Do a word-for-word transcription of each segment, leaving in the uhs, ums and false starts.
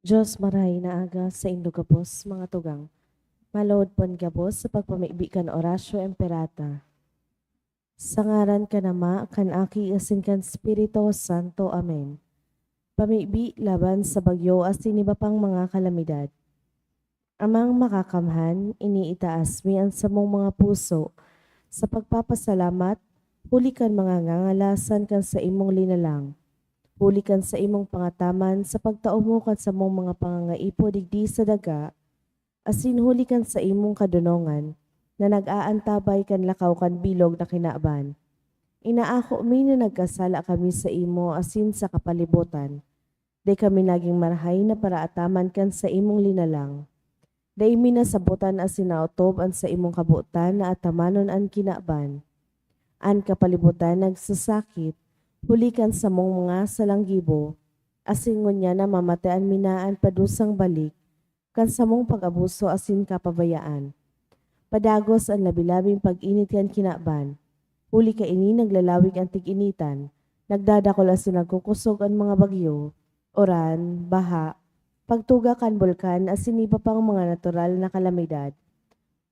Diyos, marahay na aga saindo gabos, mga tugang. Malawod pon gabos sa pagpamibi kan Oratio Imperata. Sa ngaran kan Ama, kan Aki, asin kan Espiritu Santo. Amen. Pamibi laban sa bagyo asin iba pang mga kalamidad. Amang Makakamhan, iniitaas mi an samong mga puso sa pagpapasalamat huli kan mga ngangalasan kan saimong linalang, huli kan saimong pangataman sa pagtao mo kan samong mga pangangaipo digdi sa daga, asin huli kan saimong kadonongan na nag-aantabay kan lakaw kan bilog na kinaban. Inaako mi na nagkasala kami saimo asin sa kapalibotan. Dai kami nagin marahay na paraataman kan saimong linalang. Dai mi nasabotan asin naotob an saimong kabotan na atamanon an kinaban. An kapalibotan nagsasakit huli kan samong mga salanggibo, asin ngunyan namamatean mi na an padusang balik kan samong pag-abuso asin kapabayaan. Padagos an labi-labing pag-init kan kinaban, huli kaini naglalawig an tig-initan, nagdadakol asin nagkukosog an mga bagyo, uran, baha, pagtuga kan bulkan asin iba pang mga natural na kalamidad.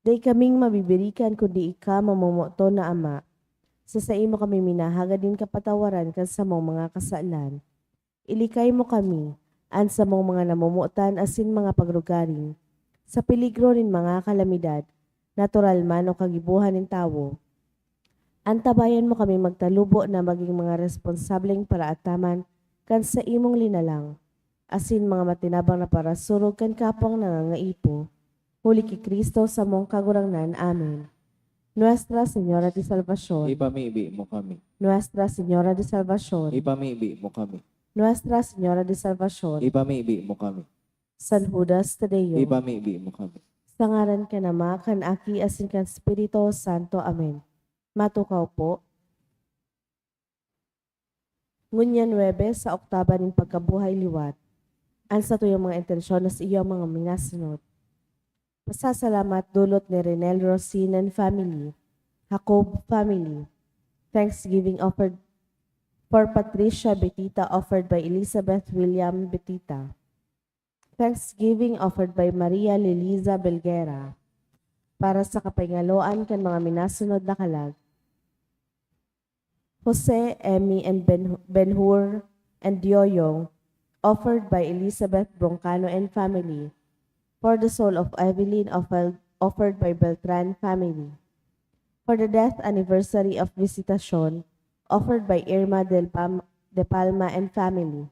Dai kaming mabibirikan kundi ika, mamomoton na Ama. Sa saimo kami minahagad nin kapatawaran kan samong mga kasalan. Ilikay mo kami, an samong mga namomotan asin mga pagrugaring, sa peligro nin mga kalamidad, natural man o kagibohan nin tawo. Antabayan mo kami magtalubo na magin mga responsableng paraataman kan saimong linalang, asin mga matinabang na parasurog kan kapwang nangangaipo. Huli ki Cristo samong Kagurangnan. Amen. Nuestra Señora de Salvacion. Ipamibi mo kami. Nuestra Señora de Salvacion. Ipamibi mo kami. Nuestra Señora de Salvacion. Ipamibi mo kami. San Judas Tadeo. Ipamibi mo kami. Sa ngaran kan Ama, kan Aki, asin kan Espiritu Santo. Amen. Matukaw po. Ngunyan Huwebes sa oktaba nin pagkabuhay liwat. An satuyang mga intensyon na sa iyo ang mga minasunod. Pasasalamat dulot ni Renel Rosin and family, Jacob family. Thanksgiving offered for Patricia Betita, offered by Elizabeth William Betita. Thanksgiving offered by Maria Liliza Belguera para sa kapahingaloan kan mga minasunod na kalag. Jose, Emmy, and Ben-, Ben-Hur, and Dioyong, offered by Elizabeth Broncano and family. For the soul of Evelyn, offered, offered by Beltran family. For the death anniversary of Visitacion, offered by Irma Del Pam-, De Palma and family.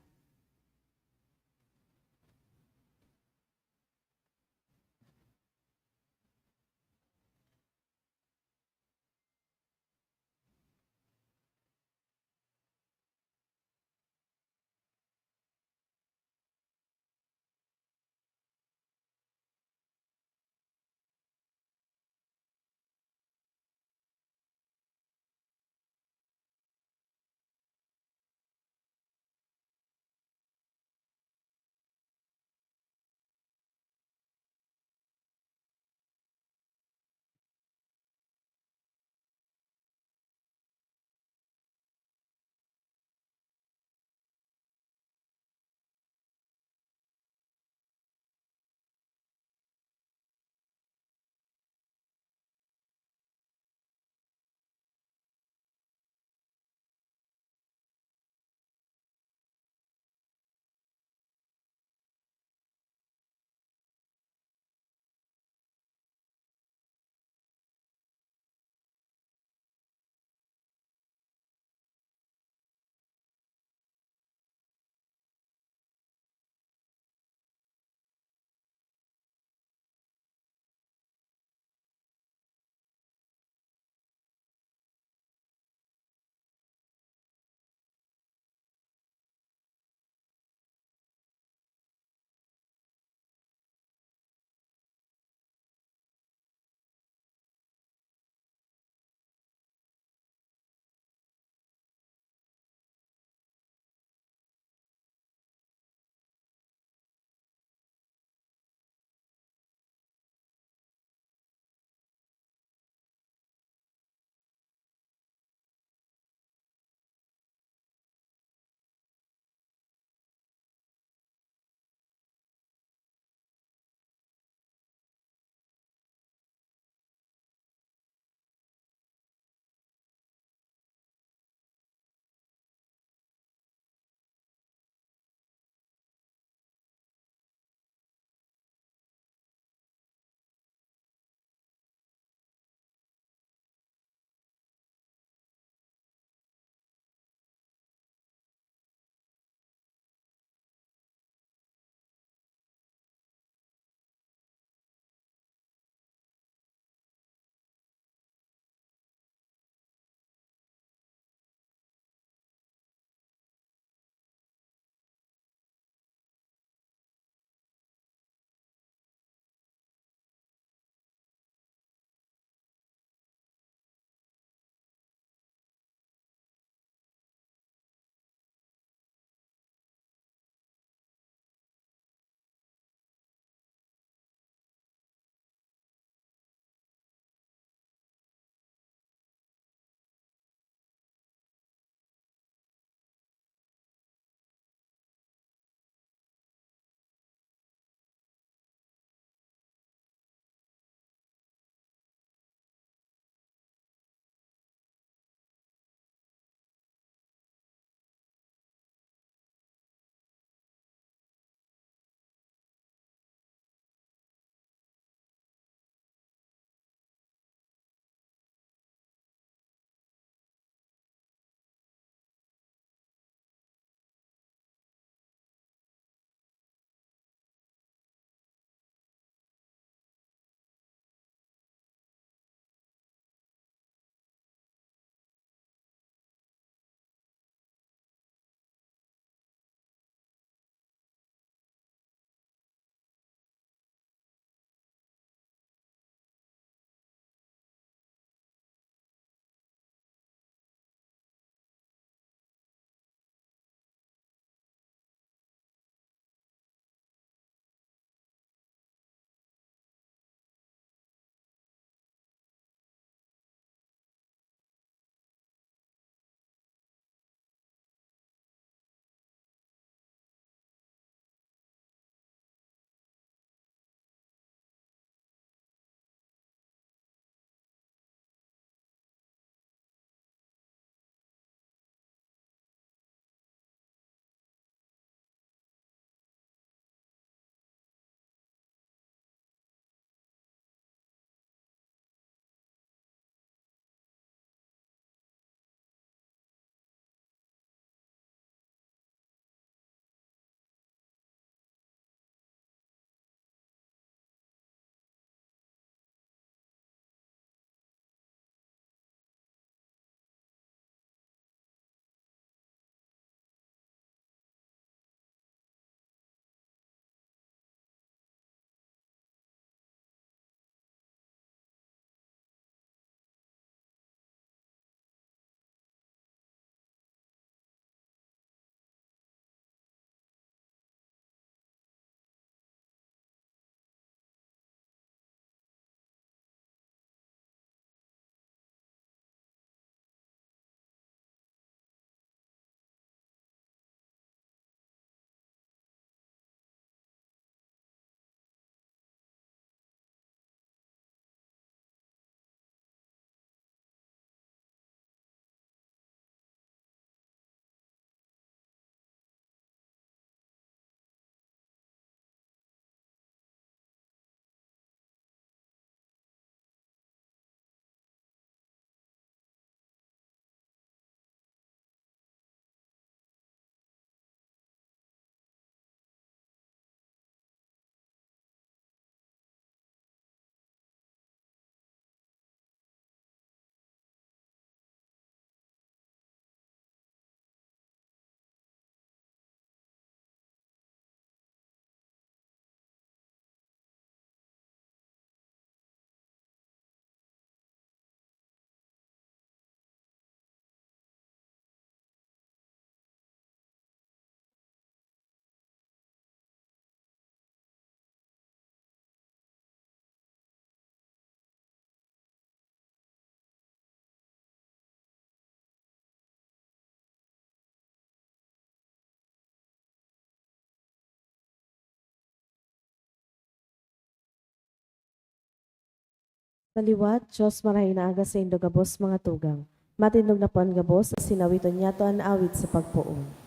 Sa liwat, Diyos, marahay na aga saindo gabos, mga tugang. Matindog na po an gabos, asin awiton niyato an awit sa pagpoon.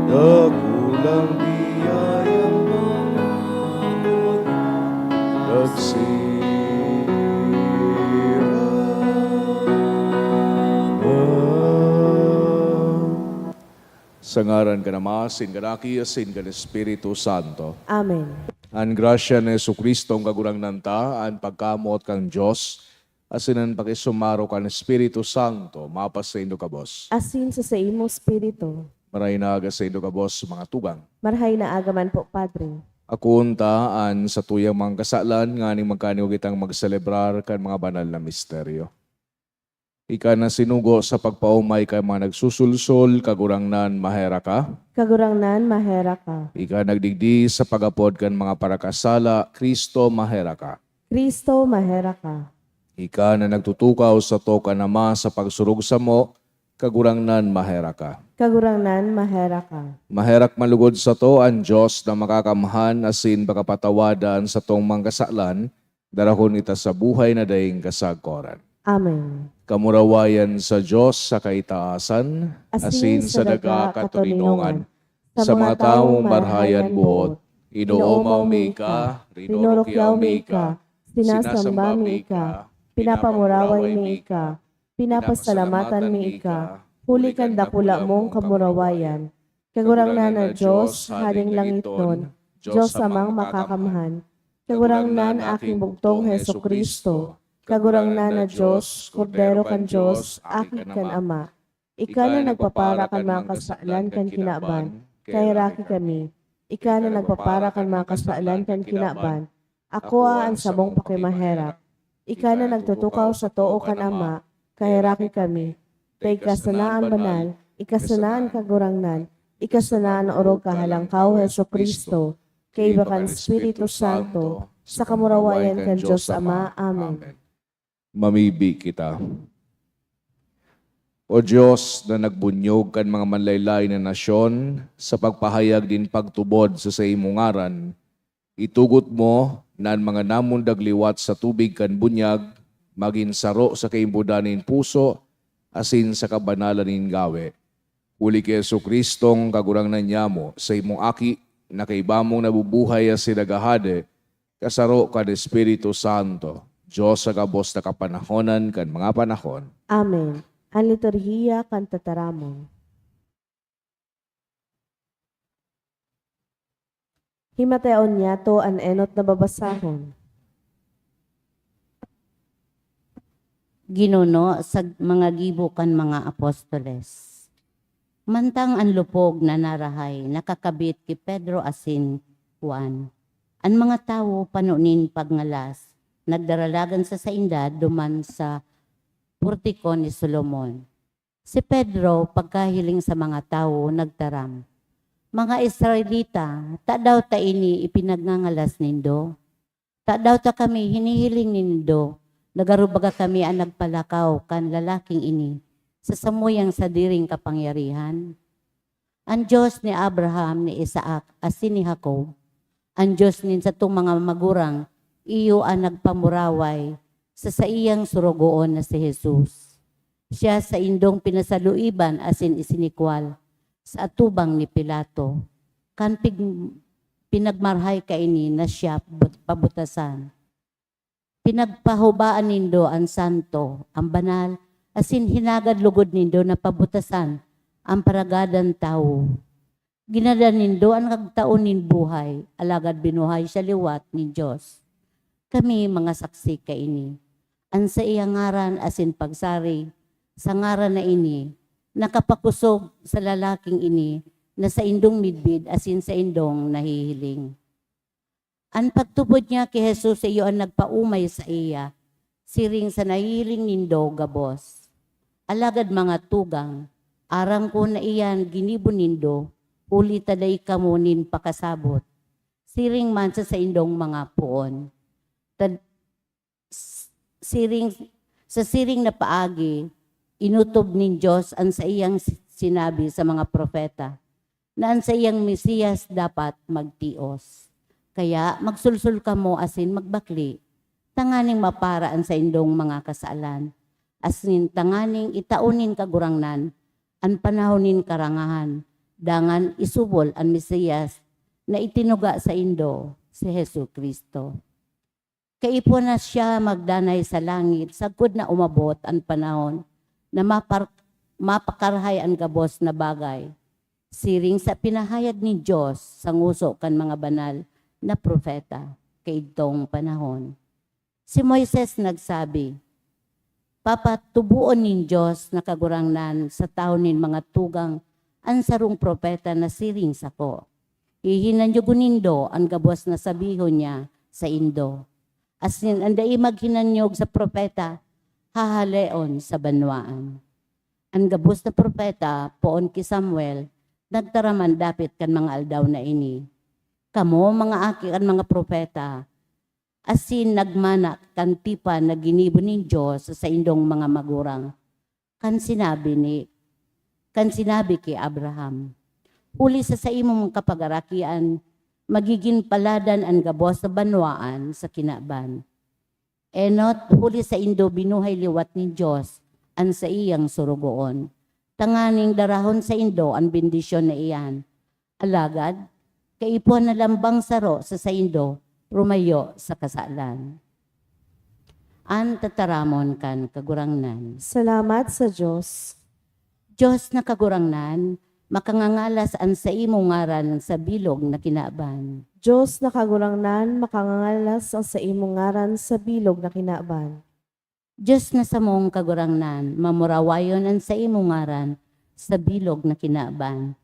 Dakulang biyayang mga ngunyan nagsira na. Sa ngaran kan Ama, asin kan Aki, asin kan Espiritu Santo. Amen. An grasya ni Jesu-Cristo, an Kagurangnan ta, an pagkamoot kan Dios, asin an pakisumaro kan Espiritu Santo, mapasaindo gabos. Asin sa saimong espiritu. Marahay na aga saindo gabos, mga tugang. Marahay na aga man po, Padre. Akoon ta an satuyang mga kasalan nganing magkanigo kitang magselebrar kan mga banal na misteryo. Ika na sinugo sa pagpaomay kan mga nagsusulsol, Kagurangnan, maherak ka. Kagurangnan, maherak ka. Ika nagdigdi sa pag-apod kan mga parakasala, Cristo, maherak ka. Cristo, maherak ka. Ika na nagtutukaw sato kan Ama sa pagsurog samo, Kagurangnan, maherak ka. Kagurangnan, maherak ka. Maherak man lugod sato an Dios na makakamhan asin pakapatawadan satong mga kasalan, darahon kita sa buhay na daing kasagkoran. Amen. Kamurawayan sa Dios sa kaitaasan, asin sa daga katoninongan, sa mga tawong marahay an boot, inoomaw mi ika, rinurukyaw mi ika, sinasamba mi ika, pinapamuraway mi ika, pinapasalamatan mi ika, huli kan dakula mong kamurawayan. Kagurangnan na Dios, Hading langitnon, Dios Amang makakamhan, Kagurangnan, aking bugtong Jesu-Cristo, Kagurangnan na Dios, Kordero kan Dios, Aki kan Ama. Ika na nagpapara kan mga kasalan kan kinaban, kaheraki kami. Ika na nagpapara kan mga kasalan kan kinaban, akoa an samong pakimaherak. Ika na nagtutukaw sa too kan Ama, kaheraki kami. Ta ika sana an banal, ika sana an kagurangnan, ika sana an orog kahalangkaw, Jesu-Cristo, kaiba kan Espiritu Santo, sa kamurawayan kan Dios Ama. Amen. Mamibi kita. O Dios na nagbunyog kan mga manlaylay na nasyon sa pagpahayag nin pagtubod sa saimong ngaran, itugot mo na an mga namundag liwat sa tubig kan bunyag magin saro sa kaimbodan nin puso asin sa kabanalan nin gawe. Huli ki Jesu-Cristong Kagurangnan nyamo, sa imong Aki, na kaiba mong nabubuhay asin naghahade, kasaro kan Espiritu Santo, Dios sa gabos na kapanahonan kan mga panahon. Amen. An liturhiya kan tataramon. Himateon niyato an enot na babasahon. Ginuno sa mga gibo kan mga apostoles. Mantang an lupog na narahay nakakabit ki Pedro asin Juan, an mga tawo pano nin pagngalas nagdaralagan sa sainda duman sa Portiko ni Solomon. Si Pedro, pagkahiling sa mga tawo, nagtaram, "Mga Israelita, tadaw ta ini ipinagngangalas nindo? Tadaw ta kami hinihiling nindo na garo baga kami an nagpalakaw kan lalaking ini sa samuyang sadiring kapangyarihan? An Dios ni Abraham, ni Isaac, asin ni Jacob, an Dios nin satong mga magurang, iyo an nagpamuraway sa saiyang sorogoon na si Jesus. Siya saindong pinasaluiban asin isinikwal sa atubang ni Pilato, kan pig-, pinagmarahay kaini na siya but-, pabutasan. Pinagpahubaan nindo an santo, an banal, asin hinagad lugod nindo na pabutasan an paragadan tawo. Ginadan nindo an kagtaon nin buhay, alagad binuhay siya liwat nin Dios. Kami mga saksi kaini. An saiyang ngaran asin pagsarig sa ngaran na ini nakapakosog sa lalaking ini na saindong midbid asin saindong nahihiling." An pagtubod niya ki Jesus iyo an nagpaomay saiya, siring sa nahihiling nindo gabos. Alagad, mga tugang, Aram ko na iyan ginibo nindo, huli ta dai kamo nin pakasabot, siring man sa saindong mga poon. Tad-, s-, siring, sa siring na paagi, inotob nin Dios an saiyang si-, sinabi sa mga propeta, na an saiyang Mesiyas dapat magtios. Kaya magsulsol kamo asin magbakle, tanganing mapara an saindong mga kasalan, asin tanganing itao nin Kagurangnan an panahon nin karangahan, dangan isubol an Mesiyas na itinuga saindo, si Jesu-Cristo. Kaipuhan na siya magdanay sa langit sagkod na umabot an panahon na mapar-, mapakarahay an gabos na bagay, siring sa pinahayag nin Dios sa ngoso kan mga banal na propeta kaidtong panahon. Si Moises nagsabi, "Papatuboon nin Dios na Kagurangnan sa tawo nin mga tugang an sarong propeta na siring sako. Hihinanyogon nindo an gabos na sabihon niya saindo. Asin an dai maghinanyog sa propeta, hahaleon sa banwaan." An gabos na propeta, poon ki Samuel, nagtaram an dapit kan mga aldaw na ini, "Kamo, mga aki kan mga propeta, asin nagmana kan tipan na ginibo nin Dios sa saindong mga magurang, kan sinabi ni, kan sinabi ki Abraham, 'Huli sa saimong kapagarakian, magigin paladan an gabos na banwaan sa kinaban.' Enot, huli saindo binuhay liwat nin Dios an saiyang sorogoon, tanganing darahon saindo an bendisyon na iyan. Alagad, kaipuhan na lambang saro sa saindo rumayo sa kasalan." An tataramon kan Kagurangnan. Salamat sa Dios. Dios na Kagurangnan, makangangalas an saimong ngaran sa bilog na kinaban. Dios na Kagurangnan, makangangalas an saimong ngaran sa bilog na kinaban. Dios na samong Kagurangnan, mamurawayon an saimong ngaran sa bilog na kinaban.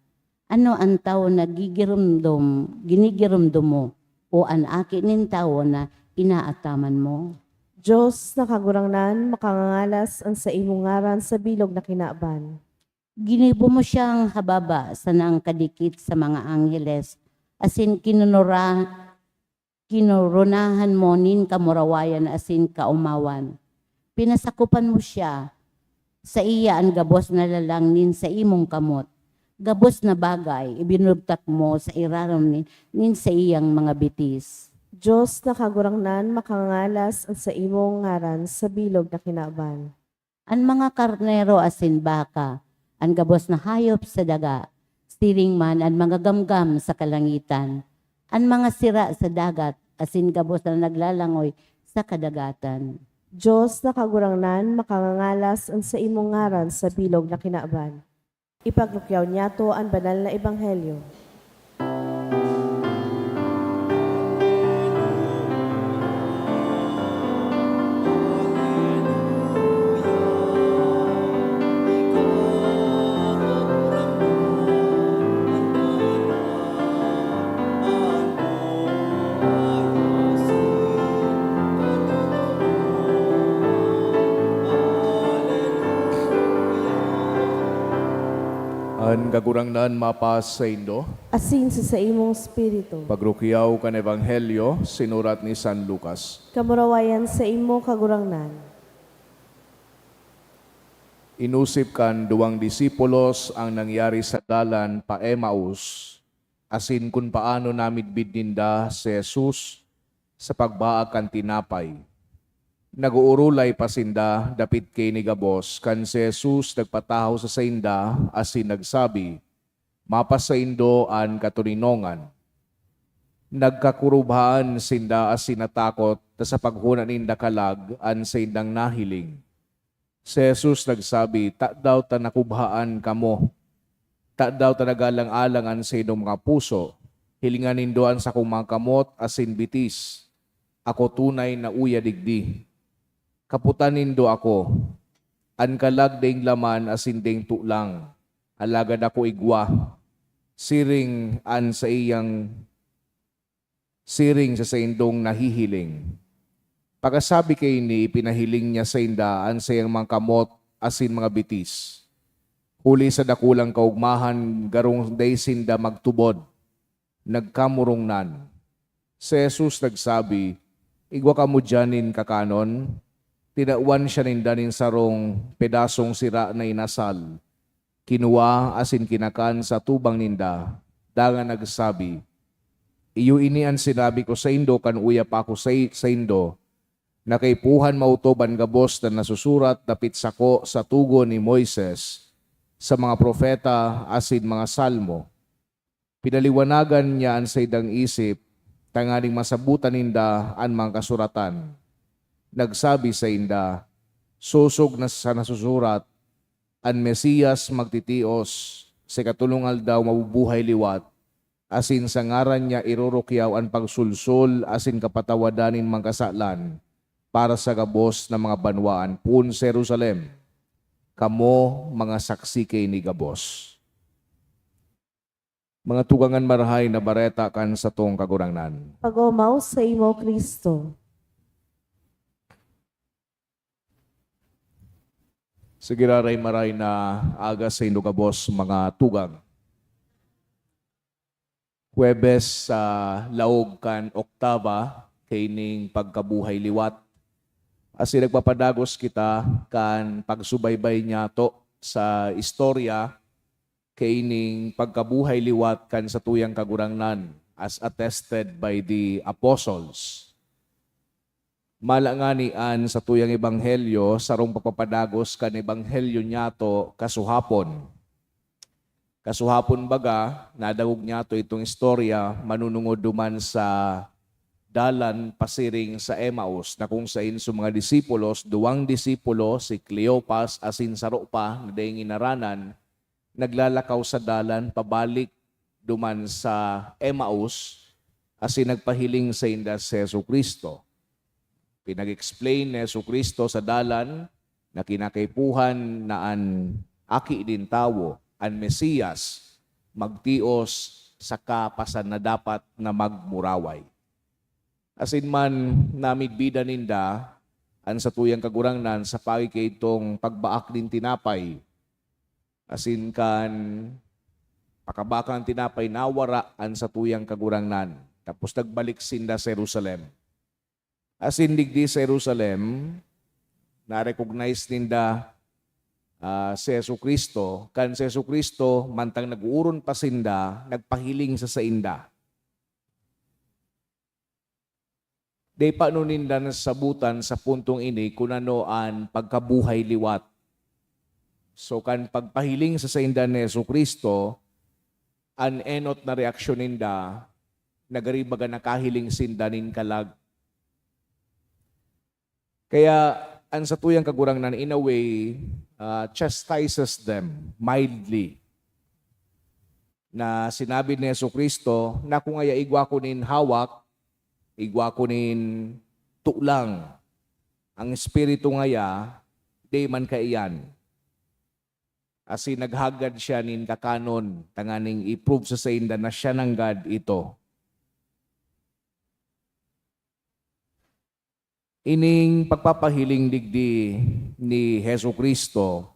Ano an tawo na gigiromdom, ginigiromdom mo, o an aki nin tawo na inaataman mo? Dios na Kagurangnan, makangangalas an saimong ngaran sa bilog na kinaban. Ginibo mo siyang hababa sana kadikit sa mga angheles, asin kinunura-, kinoronahan mo nin kamurawayan asin kaomawan. Pinasakopan mo siya, saiya an gabos na lalang nin saimong kamot. Gabos na bagay ibinugtak mo sa irarom nin, nin saiyang mga bitis. Dios na Kagurangnan, makangangalas an saimong ngaran sa bilog na kinaban. An mga karnero asin baka, an gabos na hayop sa daga, siring man an mga gamgam sa kalangitan, an mga sira sa dagat, asin gabos na naglalangoy sa kadagatan. Dios na Kagurangnan, makangangalas an saimong ngaran sa bilog na kinaban. Ipagrukyaw niyato an banal na ebanghelyo. An Kagurangnan mapasaindo. Asin sa saimong espiritu. Pagrukyaw kan Ebanghelyo sinurat ni San Lucas. Kamurawayan saimo, Kagurangnan. Inusip kan duwang disipulos ang nangyari sa dalan pa Emaus, asin kun paano namidbid ninda si Jesus sa pagbaak kan tinapay. Nag-oorolay pa sinda dapit kaini gabos kan si Jesus nagpatahaw sa sainda asin nagsabi, "Mapasaindo an katoninongan." Nagkakurubhaan sinda asin natakot ta sa paghona ninda kalag an saindang nahiling. Si Jesus nagsabi, "Tadaw ta nakubhaan kamo? Tadaw ta nagalang-alang an saindong mga puso? Hilinga nindo an sakong mga kamot asin bitis. Ako tunay na uya digdi. Kapotan nindo ako. An kalag daing laman asin daing tolang, alagad ako igwa, siring an saiyang siring sa saindong nahihiling." Pakasabi kaini, ipinahiling niya sainda an saiyang mga kamot asin mga bitis. Huli sa dakulang kaogmahan, garong dai sinda magtubod, nagkamurungnan. Si Jesus nagsabi, "Igwa kamo diyan nin kakanon?" Tinawan siya ninda nin sarong pedasong sira na inasal, kinua asin kinakan sa atubang ninda, dangan nagsabi, "Iyo ini an sinabi ko saindo kan uya pa ako sai-, saindo, na kaipuhan maotob an gabos na nasusurat dapit sako sa togon ni Moises, sa mga propeta asin mga salmo." Pinaliwanagan niya an saindang isip tanganing masabotan ninda an mga kasuratan. Nagsabi sainda, "Sosog na sa nasusurat, an Mesias magtitios, sa ikatolong aldaw mabubuhay liwat, asin sa ngaran niya irurukyaw an pagsulsol asin kapatawadan nin mga kasalan para sa gabos na mga banwaan poon sa Jerusalem. Kamo mga saksi kaini gabos." Mga tugang, an Marahay na Bareta kan satong Kagurangnan. Pag-omaw saimo, Cristo. Sige, Raray, maray na aga saindo gabos, mga tugang. Huwebes sa laog kan oktaba kaining pagkabuhay liwat. Asin nagpapadagos kita kan pagsubaybay niyato sa istorya kaining pagkabuhay liwat kan satuyang Kagurangnan, as attested by the apostles. Mala ngani an satuyang ebanghelyo, sarong pagpapadagos kan ebanghelyo niyato kasuhapon. Kasuhapon baga, nadangog niyato itong istorya manunungod duman sa dalan pasiring sa Emaus, na kung saen sa mga disipulos, duwang disipulo, si Cleopas asin saro pa na dai nginaranan, naglalakaw sa dalan pabalik duman sa Emaus, asin nagpahiling sainda si Jesu-Cristo. Pinag-explain ni Jesu-Cristo sa dalan na kinakaipuhan na an Aki nin Tawo, an Mesiyas, magtios saka pasan na dapat na magmuraway. Asin man, namidbidan ninda an satuyang Kagurangnan sa pagi kaidtong pagbaak nin tinapay. Asin kan pakabaak kan tinapay, nawara an satuyang Kagurangnan, tapos nagbalik sinda sa Jerusalem. Asin digdi sa Jerusalem, na-recognize ninda, ah, si Jesu-Cristo. Kan si Jesu-Cristo, mantang nag-ooron pa sinda, nagpahiling sa sainda. Dai pa no ninda nasasabotan sa puntong ini kun ano an pagkabuhay liwat. So, kan pagpahiling sa sainda ni Jesu-Cristo, an enot na reaksyon ninda, nagaribaga nakahiling sinda nin kalag. Kaya, an satuyang Kagurangnan, in a way, ah, chastises them mildly. Na sinabi ni Jesu-Cristo na kung ngaya igwa ko nin hawak, igwa ko nin tulang, ang espiritu ngaya, di man kaiyan. Asin naghagad siya nin kakanon tanganing i-prove sa sainda na siya nanggad ito. Ining pagpapahiling digdi ni Jesu-Cristo,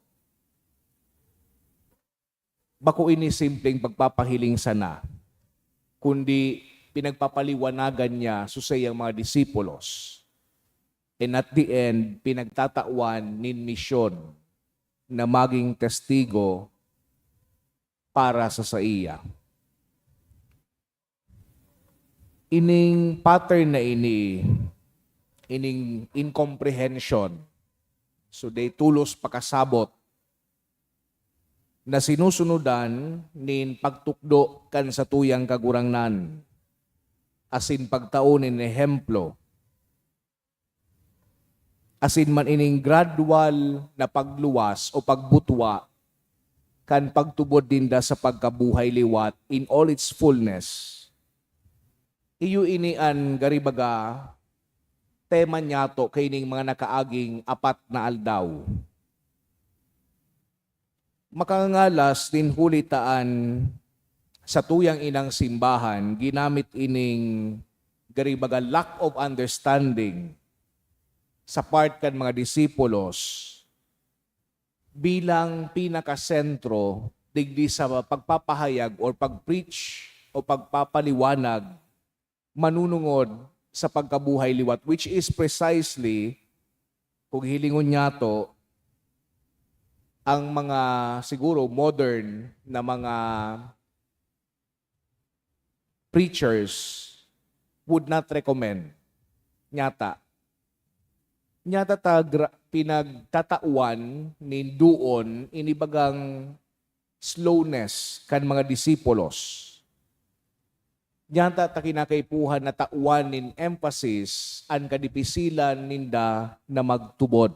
bako ini simpleng pagpapahiling sana, kundi pinagpapaliwanagan niya sa saiyang mga disipulos. And at the end, pinagtatawan nin misyon na maging testigo para sa saiya. Ining pattern na ini, ining incomprehension, so, dai tolos pakasabot na sinusunodan nin pagtukdo kan satuyang Kagurangnan, asin pagtao nin ehemplo. Asin man ining gradual na pagluwas o pagbutwa kan pagtubod ninda sa pagkabuhay liwat in all its fullness. Iyo ini an garibaga tema niyato kaining mga nakaaging apat na aldaw. Makangangalas nin huli ta an satuyang inang simbahan ginamit ining garibaga lack of understanding sa part kan mga disipulos bilang pinakasentro digdi sa pagpapahayag or pag-preach o pagpapaliwanag manunungod sa pagkabuhay liwat, which is precisely, kung hilingon niyato, ang mga siguro modern na mga preachers would not recommend. Nyata. Nyata ta gra-, pinagtatawan nin doon ini bagang slowness kan mga disipulos. Nyata ta kinakaipuhan na tawan nin emphasis an kadipisilan ninda na magtubod.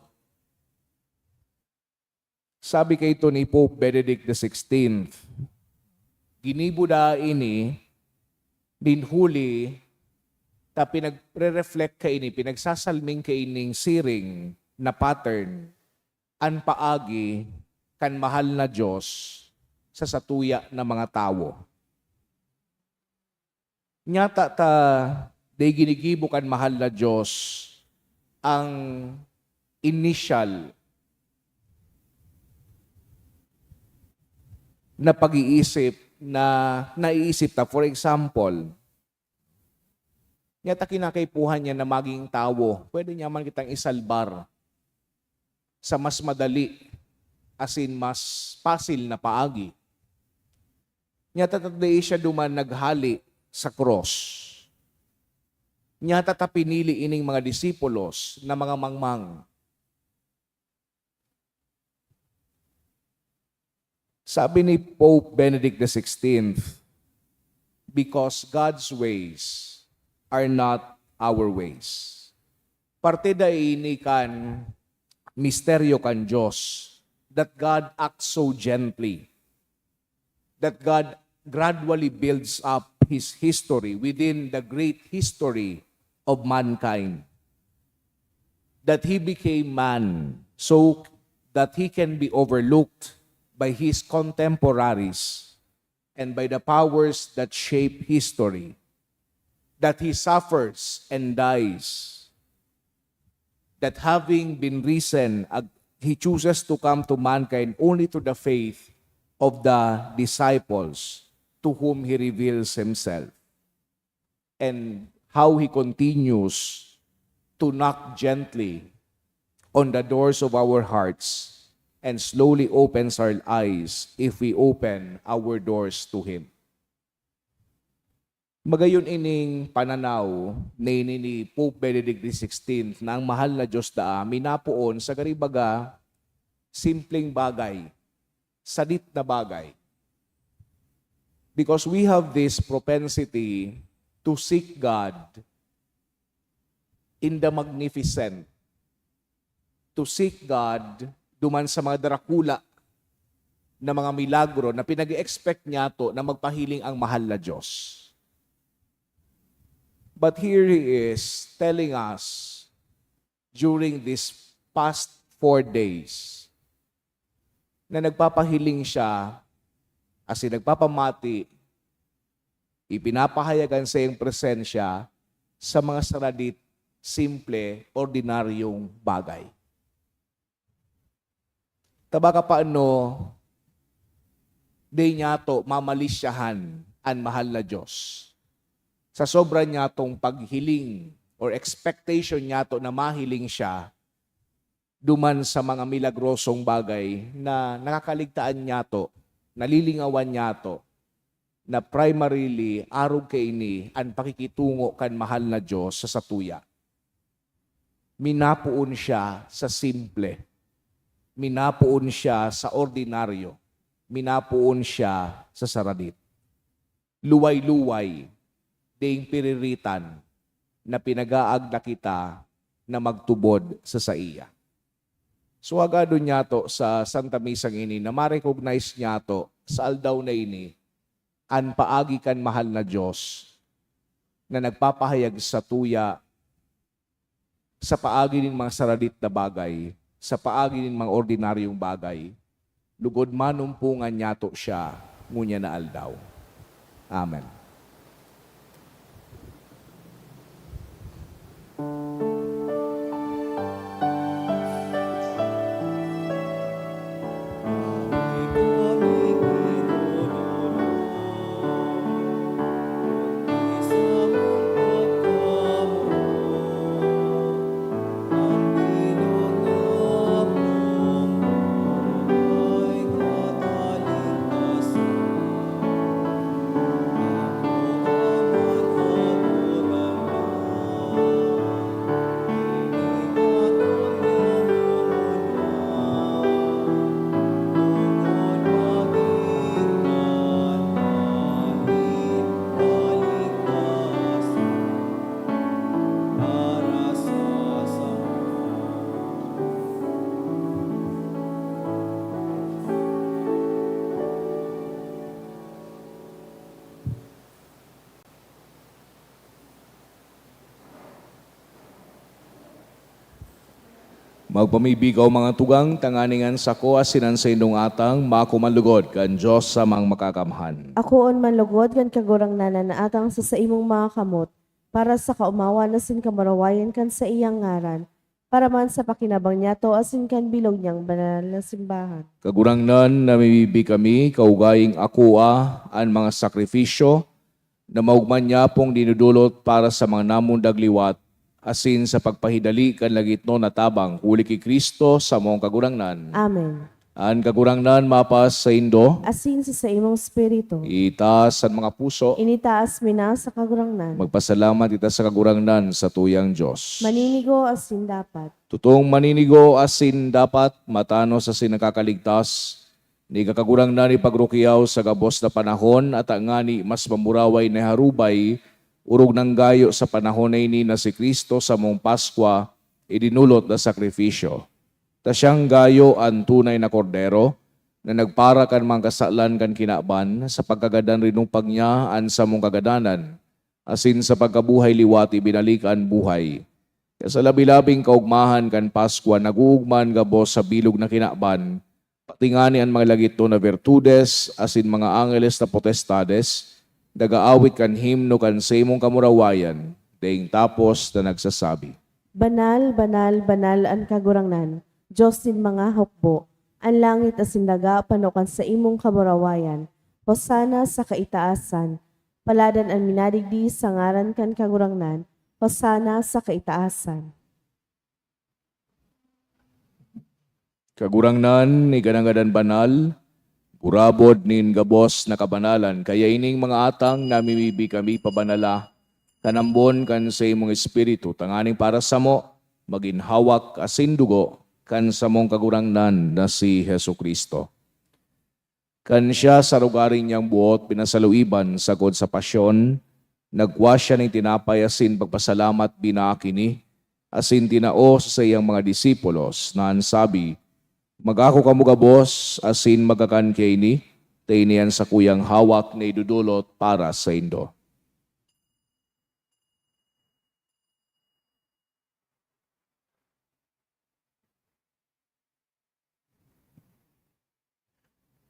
Sabi kaito ni Pope Benedict the sixteenth, "Ginibo daa ini nin huli ta pinagre-reflect kaini, pinagsasalming kaining siring na pattern an paagi kan mahal na Dios sa satuya na mga tawo." Nyata ta dai ginigibo kan mahal na Dios ang initial na pag-iisip na naiisip ta. For example, nyata kinakaipuhan niya na maging tawo, pwede niya man kitang isalbar sa mas madali, asin mas pasil na paagi. Nyata ta dai siya duman naghale sa krus. Nyata ta pinili ining mga disipulos na mga mangmang. Sabi ni Pope Benedict the sixteenth, "Because God's ways are not our ways." Parte daa ini kan misteryo kan Dios, that God acts so gently, that God gradually builds up His history within the great history of mankind, that He became man so that He can be overlooked by His contemporaries and by the powers that shape history, that He suffers and dies, that having been risen, ag-, He chooses to come to mankind only through the faith of the disciples to whom He reveals Himself, and how He continues to knock gently on the doors of our hearts and slowly opens our eyes if we open our doors to Him. Magayon ining pananaw na ini ni Pope Benedict the sixteenth na ang mahal na Dios daa minapoon sa gari baga simpleng bagay, sadit na bagay. Because we have this propensity to seek God in the magnificent, to seek God duman sa mga darakula na mga milagro na pinag-expect niyato na magpahiling ang mahal na Dios. But here He is telling us during this past four days na nagpapahiling siya, asin nagpapamati, ipinapahayag an saiyang presensya sa mga saradit, simple, ordinaryong bagay. Ta baka paano di niyato mamalisyahan an mahal na Dios sa sobra niyatong paghiling or expectation niyato na mahiling siya duman sa mga milagrosong bagay na nakakaligtaan niyato, nalilingawan niyato, na primarily arog kaini an pakikitungo kan mahal na Dios sa satuya. Minapoon siya sa simple. Minapoon siya sa ordinaryo. Minapoon siya sa saradit. Luway-luway, ding piriritan na pinag-aagda kita na magtubod sa saiya. So, hagadon niyato sa Santa Misa ngini na ma-recognize niyato sa aldaw na ini an paagi kan mahal na Dios na nagpapahayag satuya sa paagi nin mga saradit na bagay, sa paagi nin mga ordinaryong bagay, lugod manumpongan niyato siya ngunyan na aldaw. Amen. Magpamibi kaw, mga tugang, tanganing an sako asin an saindong atang makuman lugod kan Dios Amang Makakamhan. Akoon man lugod kan Kagurangnan an atang sa saimong mga kamot, para sa kaomawan asin kamurawayan kan saiyang ngaran, para man sa pakinabang niyato asin kan bilog niyang banal na simbahan. Kagurangnan, namimibi kami, kaugaying akoa an mga sakrifisyo na maogma niyapong dinudulot para sa mga namundag liwat, asin sa pagpahidali kan lagitnon na tabang, huli ki Cristo, samong Kagurangnan. Amen. An Kagurangnan mapas saindo. Asin sa saimong espiritu. Itaas an mga puso. Initaas mi na sa Kagurangnan. Magpasalamat kita sa Kagurangnan, satuyang Dios. Maninigo asin dapat. Totong maninigo asin dapat, matanos asin nakakaligtas, ni Kagurangnan ipagrukiyaw sa gabos na panahon, at ngani mas mamuraway na harubay, orog nang gayo sa panahon na ini na si Cristo samong Paskwa, idinulot na sakrifisyo. Ta siyang gayo an tunay na Kordero, na nagpara kan mga kasalan kan kinaban, sa pagkagadan rinupag niya an samong kagadanan, asin sa pagkabuhay liwat ibinalik an buhay. Kaya sa labi-labing kaogmahan kan Paskwa, nag-oogma an gabos sa bilog na kinaban, pati ngani an mga lagitnon na virtudes asin mga angeles na potestades, nag-aawit kan himno kan saimong kamurawayan, daing tapos na nagsasabi, "Banal, banal, banal an Kagurangnan, Dios nin mga hukbo. An langit asin daga pano kan saimong kamurawayan. Hosana sa kaitaasan! Paladan an minadigdi sa ngaran kan Kagurangnan! Hosana sa kaitaasan!" Kagurangnan, ika na ngadan banal, gurabod nin gabos na kabanalan. Kaya ining mga atang namimibi kami pabanala, kan ambon kan saimong Espiritu, tanganing para samo, magin hawak asin dugo kan samong Kagurangnan na si Jesu-Cristo. Kan siya sa lugaring niyang buot pinasaluiban sagkod sa pasyon, nagkua siya nin tinapay asin pagpasalamat, binaak ini, asin tinao sa saiyang mga disipulos, na an sabi, "Mag-ako kamo gabos asin magkakan kaini, ta ini an sakuyang hawak na idodolot para saindo."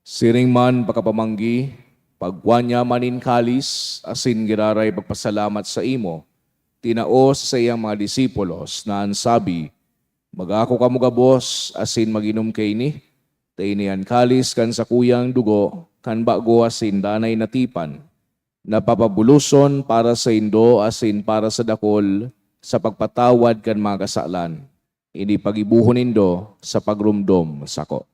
Siring man pakapamanggi, pagkua niya man nin kalis asin giraray pagpasalamat saimo, tinao sa saiyang mga disipulos, na an sabi, "Mag-ako kamo gabos asin mag-inom kaini, ta ini an kalis kan sakuyang dugo kan bago asin danay na tipan, na papabuloson para saindo asin para sa dakul sa pagpatawad kan mga kasalan. Ini paggibohon nindo sa pagromdom sako."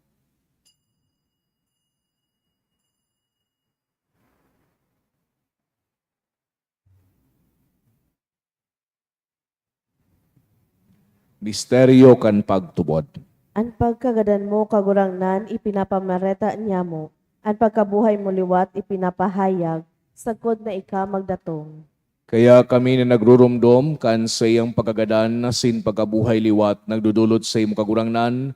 Misteryo kan pagtubod. An pagkagadan mo, Kagurangnan, ipinapamareta niamo. An pagkabuhay mo liwat ipinapahayag, sagkod na ika magdatong. Kaya kami na nagruromdom kan saiyang pagkagadan asin pagkabuhay liwat nagdodolot saimo, Kagurangnan,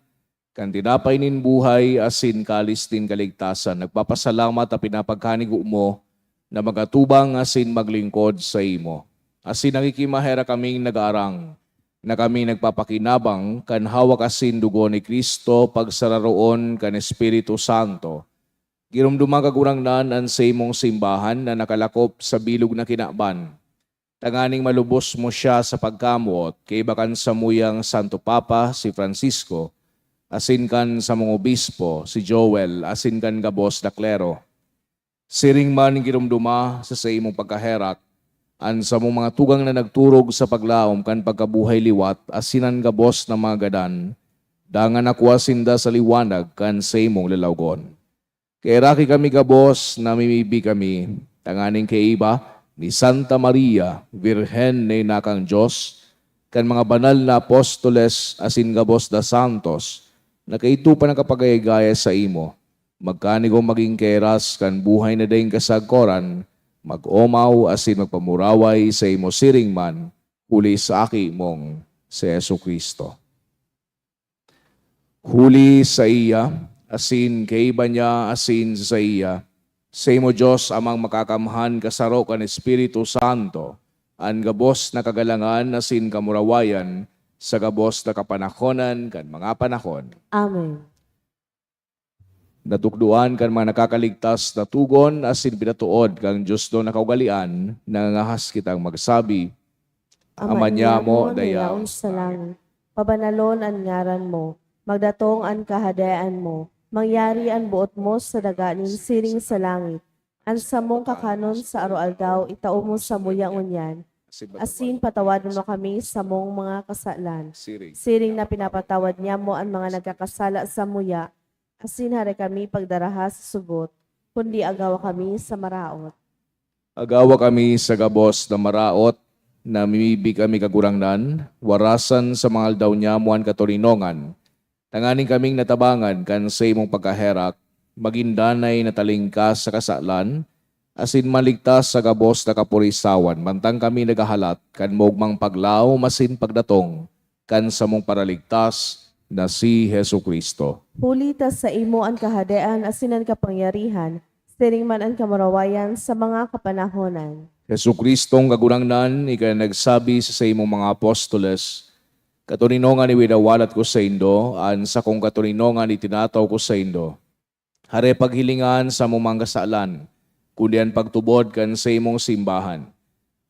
kan tinapay nin buhay asin kalis nin kaligtasan, nagpapasalamat ta pinapagkanigo mo na mag-atubang asin maglingkod saimo. Asin nakikimaherak kaming nag-aarang, na kami nagpapakinabang kan hawak asin dugo ni Cristo pagsararoon kan Espiritu Santo. Giromdoma, Kagurangnan, an saimong simbahan na nakalakop sa bilog na kinaban, tanganing malubos mo siya sa pagkamoot, kaiba kan samuyang Santo Papa, si Francisco, asin kan samong obispo, si Joel, asin kan gabos na klero. Siring man giromdoma sa saimong pagkaherak an samong mga tugang na nagturog sa paglaom kan pagkabuhay liwat asin an gabos na mga gadan, dangan nakua sinda sa liwanag kan saimong lalawgon. Kaheraki kami gabos, namimibi kami, tanganing kaiba ni Santa Maria, Birhen na ina kan Dios, kan mga banal na apostoles asin gabos na santos, na kaidto pa nakapagayagaya saimo, magkanigong magin kaheras kan buhay na daing kasagkoran, mag-omaw asin magpamuraway saimo siring man, huli sa Aki mong si Jesu-Cristo. Huli saiya, asin kaiba niya, asin saiya, saimo, Dios Amang Makakamhan, kasaro kan Espiritu Santo, an gabos na kagalangan asin kamurawayan, sa gabos na kapanahonan kan mga panahon. Amen. Natukdoan kan mga nakakaligtas na togon asin pinatood kan Dios na kaugalean, nangangahas kitang magsabi, Ama niamo na yaon sa langit, pabanalon an ngaran mo, magdatong an kahadean mo, mangyari an boot mo sa daga nin siring sa langit. An samong kakanon sa aroaldaw itao mo samuya ngunyan, asin patawadon mo kami samong mga kasalan, siring na pinapatawad niamo an mga nagkakasala samuya, asin hare kami pagdaraha sa sugot, kundi agawa kami sa maraot. Agawa kami sa gabos na maraot, namimibi kami, Kagurangnan, warasan sa mga aldaw niamo an katoninongan, tanganing kaming natabangan kan saimong pagkaherak, magin danay na talingkas sa kasalan, asin maligtas sa gabos na kapurisawan, mantang kami naghahalat kan maogmang paglaom asin pagdatong kan samong Paraligtas na si Jesu-Cristo. Huli ta saimo an kahadean asin an kapangyarihan, siring man an kamurawayan sa mga kapanahonan. Jesu-Cristong Kagurangnan, ika na nagsabi sa saimong mga apostoles, "Katoninongan iwinawalat ko saindo, an sakong katoninongan itinataw ko saindo." Hare paghilinga an samong mga kasalan, kundi an pagtubod kan saimong simbahan.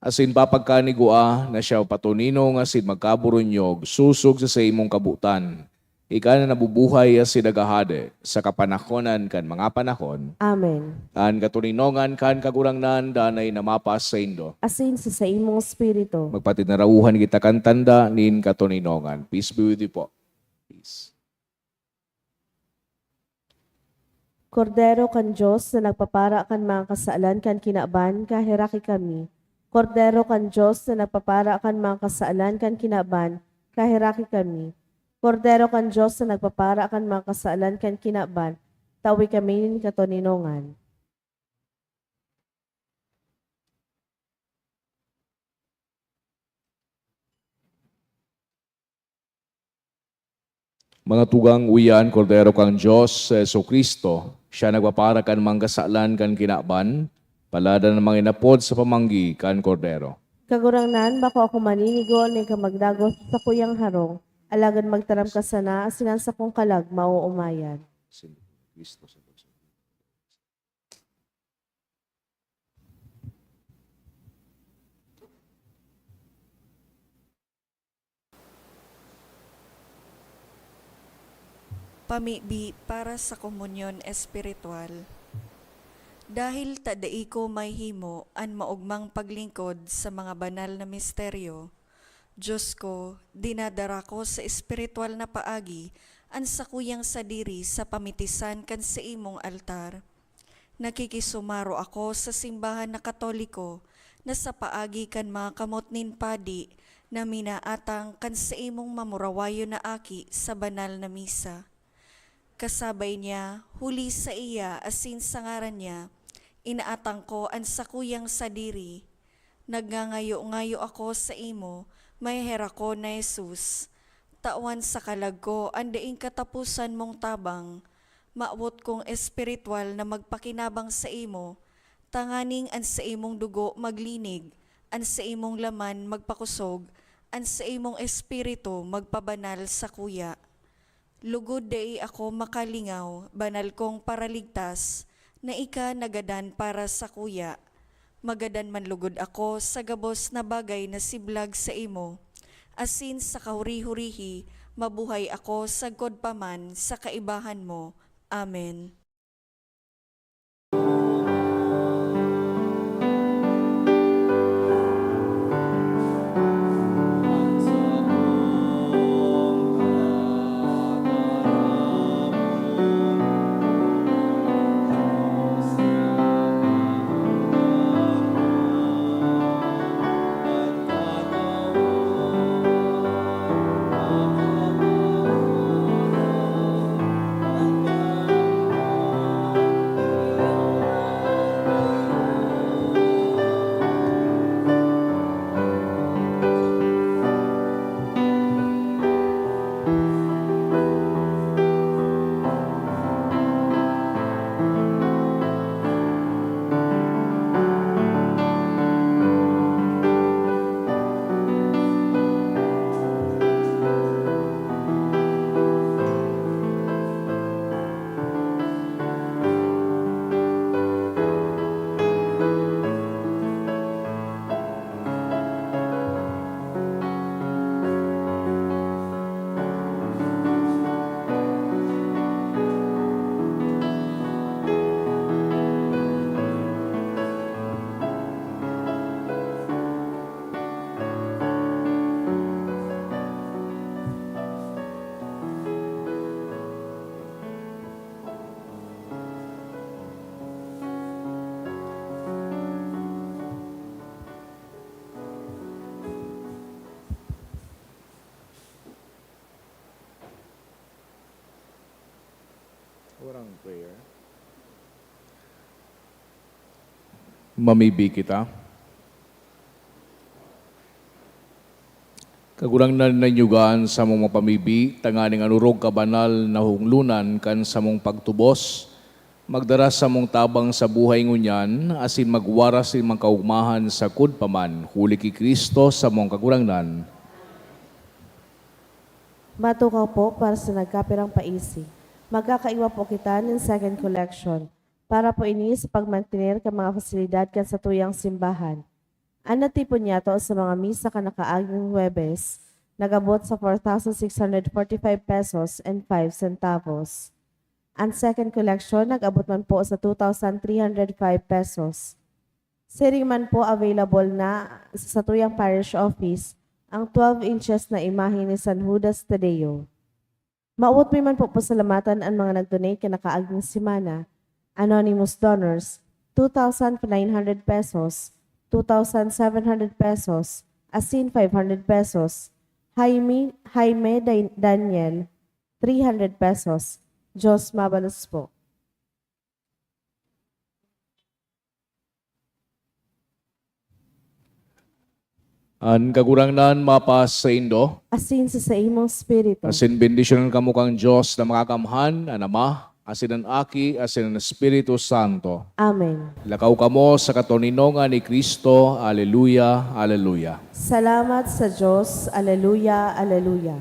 Asin papagkanigua na siya patoninong asin magkaburunyog sosog sa saimong kabotan. Ika na nabubuhay asin naghahade sa kapanahonan kan mga panahon. Amen. An katoninongan kan Kagurangnan danay na mapasaindo. Asin sa saimong espiritu. Magpatinarauhan kita kan tanda nin katoninongan. Peace be with you po. Peace. Kordero kan Dios na nagpapara kan mga kasalan kan kinaban, kaheraki kami. Kordero kan Dios na nagpapara kan mga kasalan kan kinaban, kaheraki kami. Kordero kan Dios na nagpapara kan mga kasalan kan kinaban, tawi kami nin katoninongan. Mga tugang, uya an Kordero kan Dios, si Jesu-Cristo. Siya nagpapara kan mga kasalan kan kinaban, paladan an mga inapod sa pamanggi kan Kordero. Kagurangnan, bako ako maninigo nin kamagdagos sa sakuyang harong, alagad magtaram ka sana asin an sakong kalag maoomayan. Si Cristo sa Pamibi para sa komunyon espiritual. Dahil ta dai ko mahimo an maogmang paglingkod sa mga banal na misteryo, Dios ko, dinadara ko sa espiritual na paagi an sakuyang sadiri sa pamitisan kan saimong altar. Nakikisumaro ako sa simbahan na Katoliko na sa paagi kan mga kamot nin padi na minaatang kan saimong mamurawayon na aki sa banal na misa. Kasabay niya, huli saiya asin sa ngaran niya, inaatang ko an sakuyang sadiri. Nagngangayo-ngayo ako saimo, maheherakon na Jesus, tawan sa kalag ko an daing kataposan mong tabang. Mawot kong espiritual na magpakinabang saimo, tanganing an saimong dugo maglinig, an saimong laman magpakosog, an saimong espiritu magpabanal sakuya. Lugod dai ako makalingaw, banal kong Paraligtas, na ika nagadan para sakuya. Magadan man lugod ako sa gabos na bagay na siblag saimo, asin sa kahuri-hurihi mabuhay ako sagkod pa man sa kaibahan mo. Amen. Mamibi kita. Kagurangnan, nanyugaan samong mga pamibi, tanganing an orog kabanal na hunglunan kan samong pagtubos, magdara samong tabang sa buhay ngunyan, asin magwaras nin mga kaogmahan sagkod pa man, huli ki Cristo samong Kagurangnan. Matukaw po para sa nagkapirang paisi. Magkakaiwa po kita nin second collection para po ini sa pagmantener kan mga fasilidad kan satuyang simbahan. An natipon niyato sa mga misa kan nakaaging Huwebes, nag-abot sa four thousand six hundred forty-five pesos and five centavos. An second collection nag-abot man po sa two thousand three hundred five pesos. Siring man po, available na sa satuyang parish office ang twelve inches na imahe ni San Judas Tadeo. Mawot mi man po pasalamatan an mga nag-donate kan nakaaging semana: anonymous donors, two thousand nine hundred pesos, two thousand seven hundred pesos, asin five hundred pesos. Jaime, Jaime Dan- Daniel, three hundred pesos. Diyos mabalos po. An Kagurangnan mapasaindo. Asin sa saimong espiritu. Asin bendisyonan kamo kan Dios na Makakamhan, an Ama, asin an Aki, asin an Espiritu Santo. Amen. Lakaw kamo sa katoninongan ni Cristo. Aleluya, aleluya. Salamat sa Diyos. Aleluya, aleluya.